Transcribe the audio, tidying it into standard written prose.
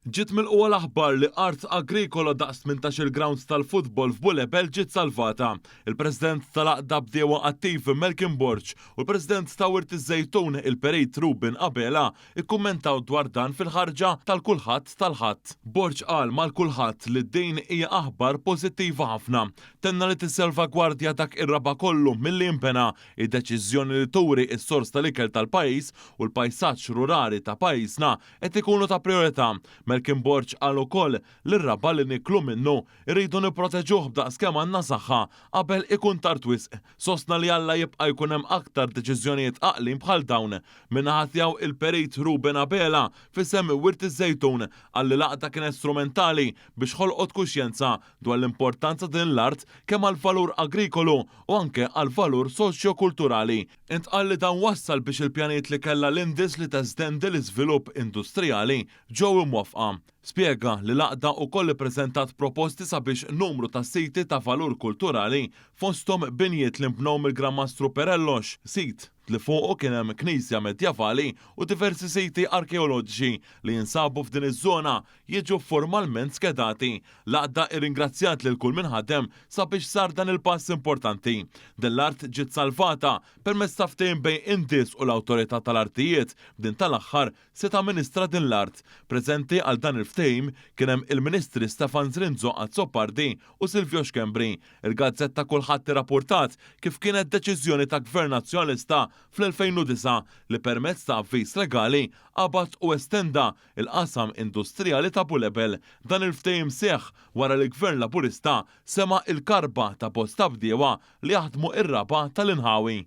Ġiet milqugħa l-aħbar li art agrikola daqs 18-il ground tal-futbol f'Bulebel ġiet salvata. Il-President tal-Għaqda Bdiewa Attivi Malcolm Borg u l-President ta' Wirt iż-Żejtun il-Perit Ruben Abela ikkummentaw dwar dan fil-ħarġa tal-Kulħadd tal-Ħadd. Borg qal mal-Kulħadd li din hija aħbar pożittiva ħafna. Tenna li tissalvagwardja dak ir-raba' kollu milli jinbena hi deċiżjoni li turi s-sors tal-ikel tal-pajjiż u l-pajsaġġ rurali ta' pajjiżna qed ikunu ta' prijorità. Malcolm Borg qal ukoll li r-raba' li nieklu minnu rridu nipproteġuh b'daqs kemm għandna saħħa qabel ikun tard wisq. Sostna li Alla jibqa' jkun hemm aktar deċiżjonijiet għaqlin bħal dawn. Min-naħa tiegħu il-Perit Ruben Abela f'isem Wirt iż-Żejtun qal li l-għaqda kienet strumentali biex ħolqot kuxjenza dwar l-importanza ta' din l-art kemm għall-valur agrikolu u anke għall-valur soċjo-kulturali. Intqal li dan wassal biex il-pjanijiet li kellha l-Indis li testendi l-iżvilupp industrijali ġew imwaffqa. Spjega li l-għaqda ukoll ippreżentat proposti sabiex numru ta' siti ta' valur kulturali fosthom binjiet li nbnew mill-Gran Mastru Perellox, sit li fuqu kien hemm knisja medjavali u diversi siti arkeoloġiċi li jinsabu f'din iż-żona jiġu formalment skedati. L-għaqda irringrazzjat lil kull min ħadem sabiex sar dan il-pass importanti. Din l-art ġiet salvata permezz ta' ftehim bejn Indis u l-Awtorità tal-Artijiet, b'din tal-aħħar se tamministra din l-art. Preżenti għal dan il-ftehim kien hemm il-Ministri Stefan Zrinzo Azzopardi u Silvio Schembri. Il-gazzetta Kulħadd irrappurtat kif kienet deċiżjoni ta' Gvern Nazzjonalista fl-2009 li permezz ta' avviż legali qabad u estenda il-qasam industrijali ta' Bulebel. Dan il-ftehim seħħ wara li l-Gvern Laburista sema' l-karba ta' bosta bdiewa li jaħdmu r-raba' tal-inħawi.